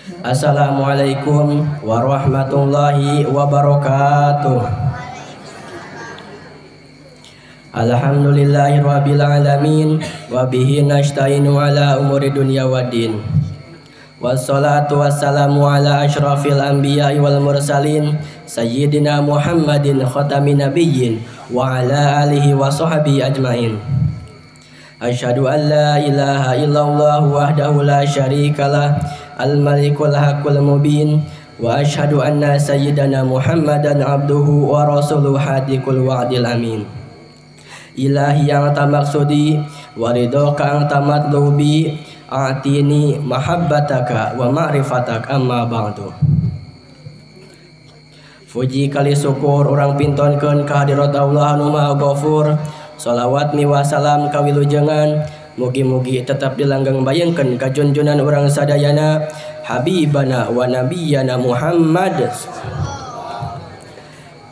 Assalamualaikum warahmatullahi wabarakatuh. Alhamdulillahirabbil alamin wa bihi nasta'inu ala umuri dunya waddin. Wassalatu wassalamu ala asyrafil anbiya'i wal mursalin sayyidina Muhammadin khatamin nabiyyin wa ala alihi wa sahbihi ajmain. Asyhadu an la ilaha illallah wahdahu la syarikalah al-malikul haqqul mubin wa asyhadu anna sayyidana Muhammadan abduhu wa rasuluhu hadiqul wa'dil amin. Ilahi yang tamaksudi wa ridhoka ang tamatlubi a'tini mahabbataka wa ma'rifatak amma ba'du. Puji kali syukur urang pintonkeun kehadirat Allah anu Maha Ghafur. Salawat miwah salam kawilujengan mugi-mugi tetap dilanggang bayangkeun ka junjunan urang sadayana habibana wa nabiyana Muhammad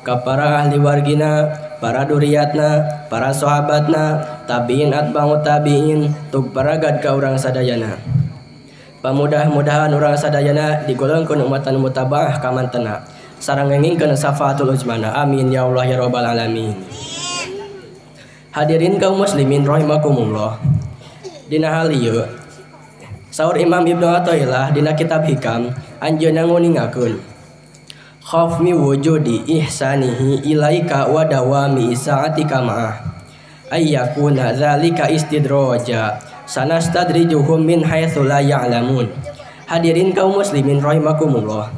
ka para ahli wargina, para duriatna, para sahabatna, tabiin atba'ut tabiin, tug paragad ka urang sadayana. Pamudah-mudahan urang sadayana digolongkeun umatan mutabaah ka mantena sareng ngengingkeun syafaatul uzmana. Amin ya Allah ya rabbal alamin. Hadirin kaum muslimin rahimakumullah. Dina hal ieu saur Imam Ibnu Athaillah dina kitab Hikam anjeunna nguningakeun khaf mi wujudi ihsanihi ilaika wa dawami sa'atika ma'ah ayyakuna dzalika istidraja sanastadrijuhum min haitsu la ya'lamun. Hadirin kaum muslimin rahimakumullah.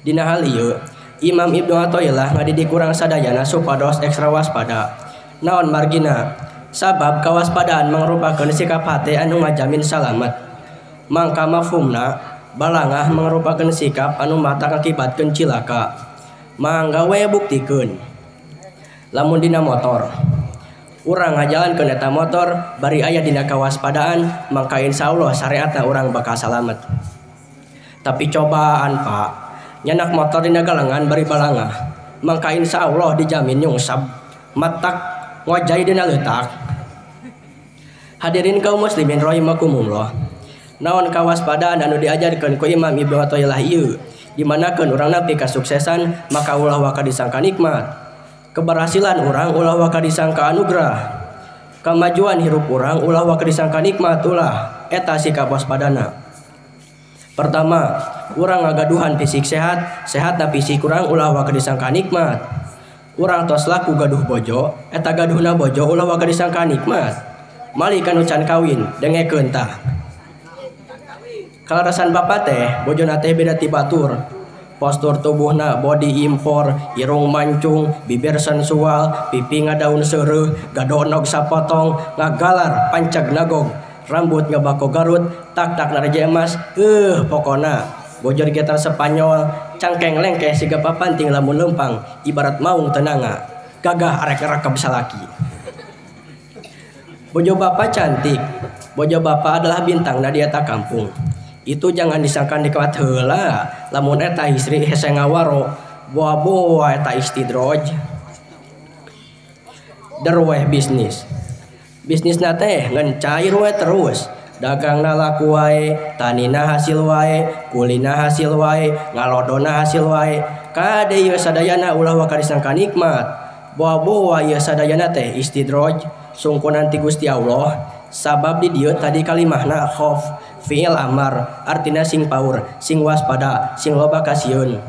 Dina hal ieu Imam Ibnu Athaillah ngadidik urang sadayana supados ekstra waspada. Naon margina? Sabab kawaspadaan mangrupakeun sikap hate anu ngajamin salamet. Mangka mafhumna balangah mangrupakeun sikap anu mata ngakibatkeun cilaka. Mangga we buktikeun. Lamun dina motor, urang ngajalankeun eta motor bari aya dina kawaspadaan, mangka insyaallah syariatna urang bakal salamet. Tapi cobaan Pak, nyanak motor dina galengan bari balangah, mangka insyaallah dijamin nyungsab matak ngojai dina leutak. Hadirin kaum muslimin rahimakumullah. Naon kawaspadaan anu diajarkeun ku Imam Ibnu Athaillah ieu, dimanakeun urang nepi kasuksesan maka ulah waka disangka nikmat. Keberhasilan urang ulah waka disangka anugerah. Kamajuan hirup urang ulah waka disangka nikmat ulah. Eta sikap waspadana. Pertama, urang ngagaduhan fisik sehat, sehatna fisik urang ulah waka disangka nikmat. Urang tos laku gaduh bojo, eta gaduhna bojo ulah waka disangka nikmat. Mali kanu can kawin, dengekeun tah. Kalarasan bapa teh, bojona teh beda ti batur. Postur tubuhna body impor, irung mancung, bibir sensual, pipi ngadaun seureuh, gadonog sapotong, ngagalar pancag nagog, rambut ngabako garut, tak-tak naraja emas, pokona bojor gitar Spanyol, cangkeng lengkeh siga papanting lamun lempang, ibarat maung tenanga, gagah arek rakab salaki. Bojo bapak cantik, bojo bapak adalah bintang di eta kampung. Itu jangan disangka nikmat heula, lamun eta istri hese ngawaro, boa-boa eta istidroj. Derweh bisnis. Bisnisna teh ngan cair we terus. Dagangna laku wae, tanina hasil wae, kulina hasil wae, ngalodona hasil wae. Kade ieu sadayana ulah waka disangka nikmat. Boa-boa ieu sadayana teh istidroj, sungkunan ti Gusti Allah. Sabab di dieu tadi kalimahna khauf, fi'il amar, artina sing paur, sing waspada, sing loba kasieun.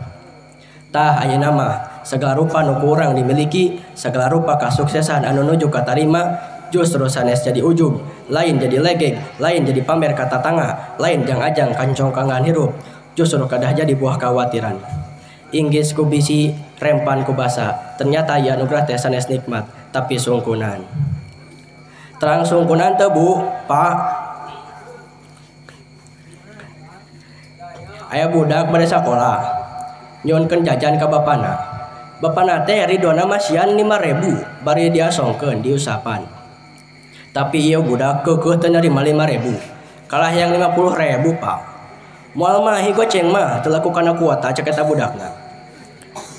Tah ayeuna mah segala rupa nu kurang dimiliki, segala rupa kasuksesan anu nuju katarima justru sanes jadi ujub, lain jadi legeg, lain jadi pamer ka tatangga, lain jang ajang kancongkangan hirup, justru kadah jadi buah khawatiran. Inggis ku bisi, rempan ku basa, ternyata ieu anugerah teh sanes nikmat, tapi sungkunan. Terang sungkunan teu Bu, Pak. Aya budak bade sakola, nyuhunkeun jajan ka bapana. Bapana teh ridona masihan 5.000 bari diasongkeun diusapan. Tapi ieu budak keukeuh teu narima 5.000. Kalah yang 50.000, Pak. Moal mahi goceng mah teu laku kana kuota cek eta budakna.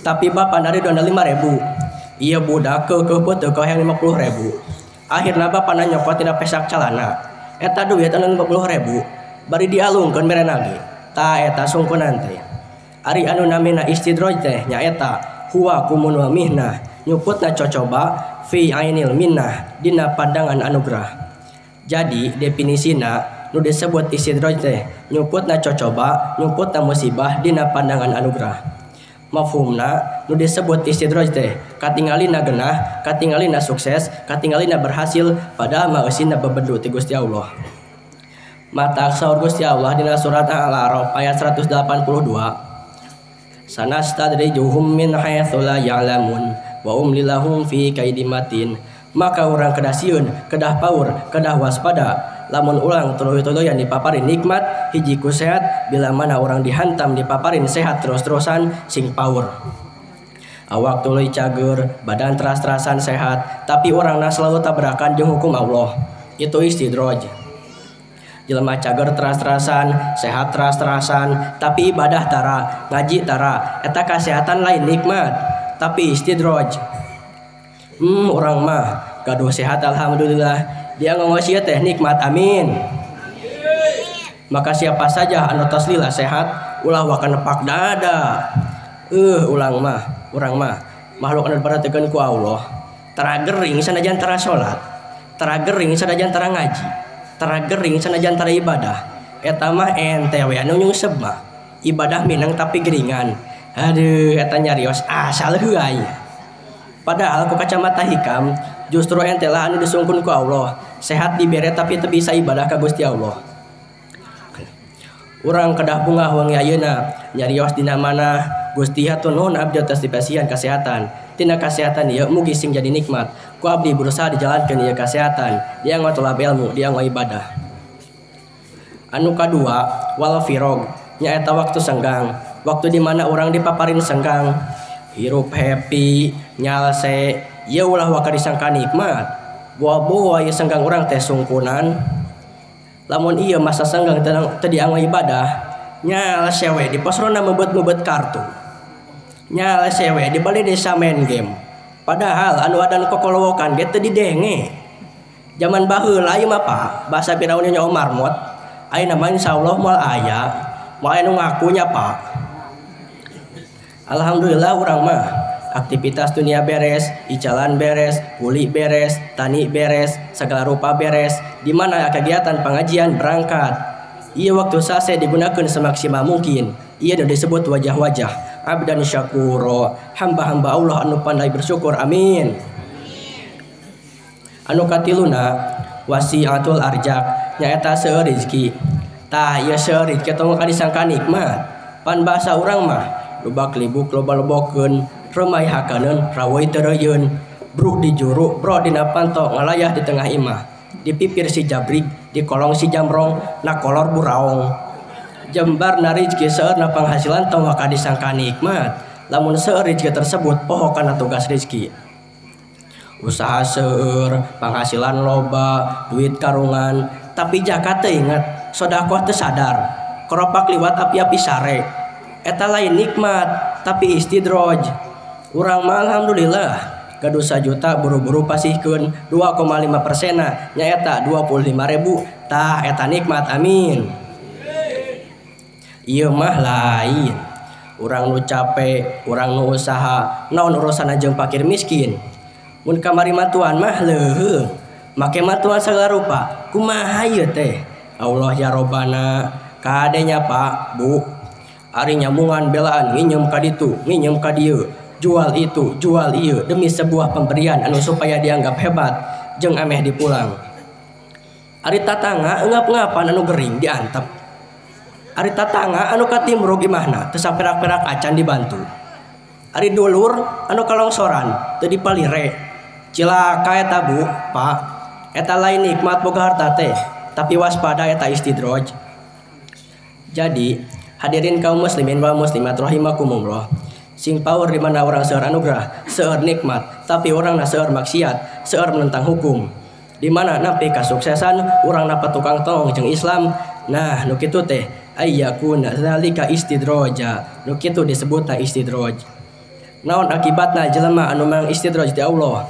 Tapi bapana ridona 5.000. Ieu budak keukeuh teu kalah yang 50.000. Akhirna bapana nyokot tina pesak calana. Eta duit anu 50.000 bari dialungkeun mere nage. Ta eta sungkunan teh. Ari anu namina istidraj teh nyaeta huwa kumun wa mihnah, nyuputna cocoba fi ainil minnah dina pandangan anugerah. Jadi definisina nu disebut istidraj teh nyuputna cocoba, nyuputna musibah dina pandangan anugerah. Mafhumna nu disebut istidraj teh katingalina genah, katingalina sukses, katingalina berhasil padahal mah eusina bebedu ti Gusti Allah. Mata saur Gusti Allah dina surat Al-A'raf ayat 182. Sanastadrijuhum min haitsu la ya'lamun wa umli lahum fi kaidin matin. Maka urang kedah sieun, kedah paur, kedah waspada. Lamun ulang tuluy-tuluyan dipaparin nikmat, hiji ku sehat, bila mana orang dihantam dipaparin sehat terus-terusan sing paur. Awak tuluy cager, badan teras-terasan sehat, tapi orangna selalu tabrakan jeung hukum Allah. Itu istidraj. Jelema cager teras-terasan, sehat teras-terasan, tapi ibadah tara, ngaji tara, eta kasehatan lain nikmat, tapi istidraj. Urang mah gaduh sehat alhamdulillah. Dia ngongos ieu teh nikmat, amin. Maka siapa saja anu tos lila sehat ulah waka nepak dada. Ulang mah, urang mah makhluk anu diperhatikan ku Allah. Tara gering sanajan tara salat, tara gering sanajan tara ngaji, tara gering sanajan tara ibadah. Eta mah ente we anu nyungsep mah. Ibadah minang tapi geringan. Aduh, eta nyarios asal heuay. Padahal ku kacamata hikam justru ente lah anu disungkun ku Allah. Sehat dibere tapi teu bisa ibadah ka Gusti Allah. Urang kedah bungah wengi ayeuna nyarios dina mana Gusti hatur nuhun abdi atas dipasihan kasehatan. Tina kasehatan ieu mugi sing jadi nikmat. Ku abdi berusaha dijalankeun ieu kasehatan. Dia ngotolab ilmu, dia ibadah. Anu kadua wal firog nyaeta waktu senggang. Waktu di mana urang dipaparin senggang. Hirup happy, nyalse, ieu ulah waka disangka nikmat. Boa-boa ieu senggang urang teh sungkunan. Lamun ieu masa senggang teu dianggo ibadah, nyalse we di pos ronda mebet-mebet kartu. Nyalse we di bali desa main game. Padahal anu adan kokolowokan ge teu didenge. Jaman baheula ieu mah Pak, bahasa Firaun nya marmot. Ayeuna mah insyaallah moal aya. Moal aya nu ngakunya Pak. Alhamdulillah urang mah aktivitas dunia beres, icalan beres, kuli beres, tani beres, segala rupa beres. Di mana kegiatan pengajian berangkat. Ieu waktu sase digunakan semaksimal mungkin. Ieu nu disebut wajah-wajah abdan syakuro, hamba-hamba Allah anu pandai bersyukur, amin. Anu katiluna wasiatul arjak nyaeta seueur rezeki. Tah ieu seueur rezeki tong disangka nikmat. Pan bahasa urang mah lubak libuk loba-lobokeun, remai hakaneun rawoi teu reuyeun, bruk di juru, bro dina panto ngalayah di tengah imah, di pipir si jabrig, di kolong si jamrong, na kolor buraong. Jembarna rezeki seueurna panghasilan tong waka disangka nikmat. Lamun seueur rezeki tersebut poho kana tugas rezeki. Usaha seueur, penghasilan loba, duit karungan, tapi zakat teu inget, sedekah teu sadar, keropak liwat api-api sare. Eta lain nikmat, tapi istidraj. Urang mah alhamdulillah gaduh sajuta buru-buru pasihkeun 2,5% nyaeta 25.000. Tah eta nikmat, amin. Ieu mah lain. Urang nu capek, urang nu usaha, naon urusanna jeung fakir miskin. Mun kamari matuan mah leuheung, make matuan sagala rupa. Kumaha ieu teh? Allah ya Robbana. Kadenya Pak, Bu. Ari nyambungan belaan nginjem ka ditu, nginjem ka dieu, jual itu, jual ieu demi sebuah pemberian anu supaya dianggap hebat jeung ameh dipulang. Ari tatangga eungap-eugapan anu gering diantep. Ari tatangga anu katimrug imahna teu saperak-perak acan dibantu. Ari dulur anu kalongsoran teu dipalire. Cilaka eta Bu, Pak. Eta lain nikmat boga harta teh, tapi waspada eta istidraj. Jadi hadirin kaum muslimin wal muslimat rahimakumullah. Sing power di mana orang seueur anugerah, seueur nikmat, tapi orang na seueur maksiat, seueur menentang hukum. Di mana nampi kasuksesan urang napa tukang tong jeung Islam. Nah, nu kitu teh ayyakuna zalika istidroja. Nu kitu disebutna istidraj. Naon akibatna jelema anu mang istidraj ti Allah?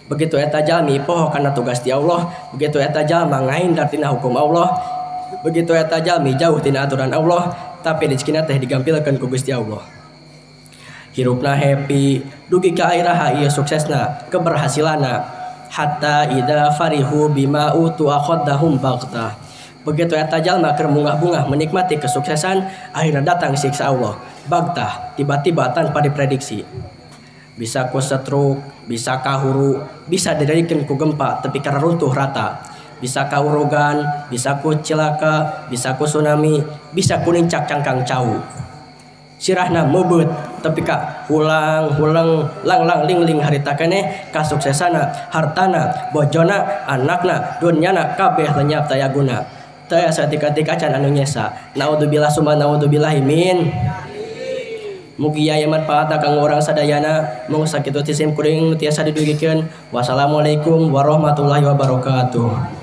Begitu eta jalmi poho kana tugas ti Allah, begitu eta jalma ngahindar tina hukum Allah, Begitu eta jalmi jauh tina aturan Allah, tapi rezekina teh digampilkeun ku Gusti Allah. Hirupna happy, dugi ka iraha ieu suksesna, keberhasilanna. Hatta idza farihu bima utu akhadahum baghtah. Begitu eta jalma keur bungah-bungah menikmati kesuksesan, akhirnya datang siksa Allah. Baghtah, tiba-tiba tanpa diprediksi. Bisa ku stroke, bisa kahuru, bisa didadikeun ku gempa tepi ka runtuh rata. Bisa kaurogan, bisa ku cilaka, bisa ku tsunami, bisa ku nincak cangkang cau. Sirahna meubeut tepi ka hulang-hulang lang-lang ling-ling harita keneh kasuksesana, hartana, bojona, anakna, dunyana kabeh lenyap taya guna. Teu aya saeutik-eutik acan anu nyesa. Naudzubillah summa naudzubillahi min. Mugi aya manfaatna kanggo urang sadayana. Mung sakitu ti sim kuring nu tiasa didugikeun. Wassalamualaikum warahmatullahi wabarakatuh.